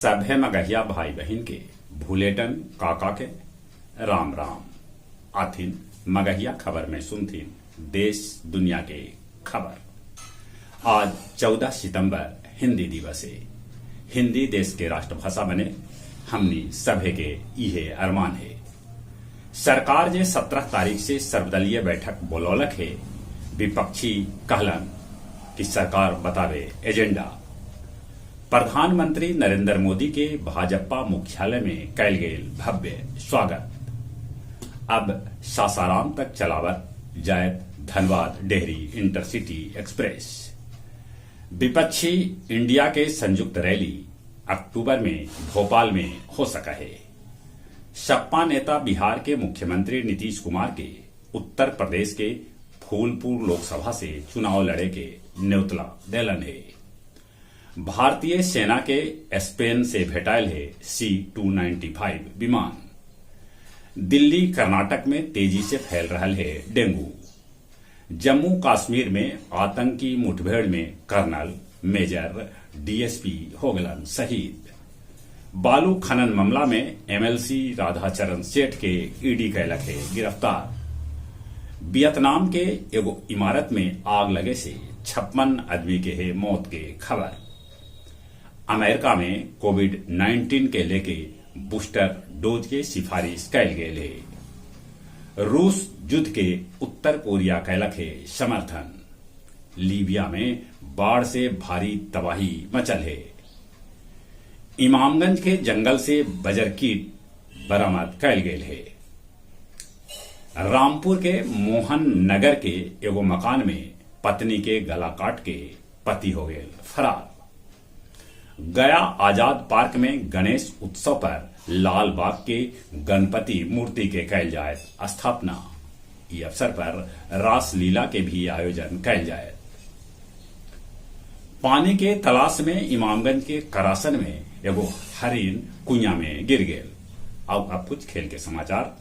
सभे मगहिया भाई बहिन के भुलेटन काका के राम राम। आथिन मगहिया खबर में सुनथिन देश दुनिया के खबर। आज 14 सितंबर हिंदी दिवस है। हिंदी देश के राष्ट्रभाषा बने, हमनी सभे के इहे अरमान है। सरकार जे 17 तारीख से सर्वदलीय बैठक बोलौलक है, विपक्षी कहलन कि सरकार बतावे एजेंडा। प्रधानमंत्री नरेंद्र मोदी के भाजपा मुख्यालय में कैल गेल भव्य स्वागत। अब सासाराम तक चलावत जायत धनबाद डेहरी इंटरसिटी एक्सप्रेस। विपक्षी इंडिया के संयुक्त रैली अक्टूबर में भोपाल में हो सका है। सपा नेता बिहार के मुख्यमंत्री नीतीश कुमार के उत्तर प्रदेश के फूलपुर लोकसभा से चुनाव लड़े के न्योतला देलन है। भारतीय सेना के स्पेन से भेटायल है C-295 विमान। दिल्ली कर्नाटक में तेजी से फैल रहा है डेंगू। जम्मू कश्मीर में आतंकी मुठभेड़ में कर्नल, मेजर, डीएसपी हो गलन शहीद। बालू खनन मामला में एमएलसी राधाचरण सेठ के ईडी कैलक है गिरफ्तार। वियतनाम के एगो इमारत में आग लगे से 56 आदमी के है मौत के खबर। अमेरिका में कोविड-19 के लेके बूस्टर डोज के सिफारिश कैल गेल है। रूस युद्ध के उत्तर कोरिया कैलक है समर्थन। लीबिया में बाढ़ से भारी तबाही मचल है। इमामगंज के जंगल से बजरकीट बरामद कैल गेल है। रामपुर के मोहन नगर के एगो मकान में पत्नी के गला काट के पति हो गए फरार। गया आजाद पार्क में गणेश उत्सव पर लाल बाग के गणपति मूर्ति के कैल जाए स्थापना। ई अवसर पर रासलीला के भी आयोजन कैल जाए। पानी के तलाश में इमामगंज के करासन में एगो हरिन कुइया में गिर गेल। अब कुछ खेल के समाचार।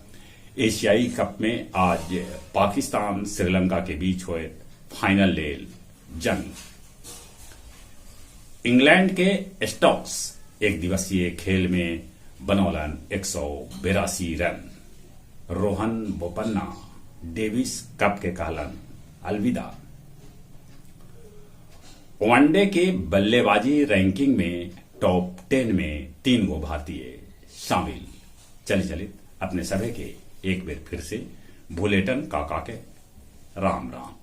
एशियाई कप में आज पाकिस्तान श्रीलंका के बीच होए फाइनल लेल जंग। इंग्लैंड के स्टोक्स एक दिवसीय खेल में बनौलन 182 run. Rohan Bopanna Davis cup के कहलन अलविदा। वनडे के बल्लेबाजी रैंकिंग में टॉप 10 में 3 गो भारतीय शामिल। चली चलित अपने सभी के एक बेर फिर से भुलेटन काका के राम राम।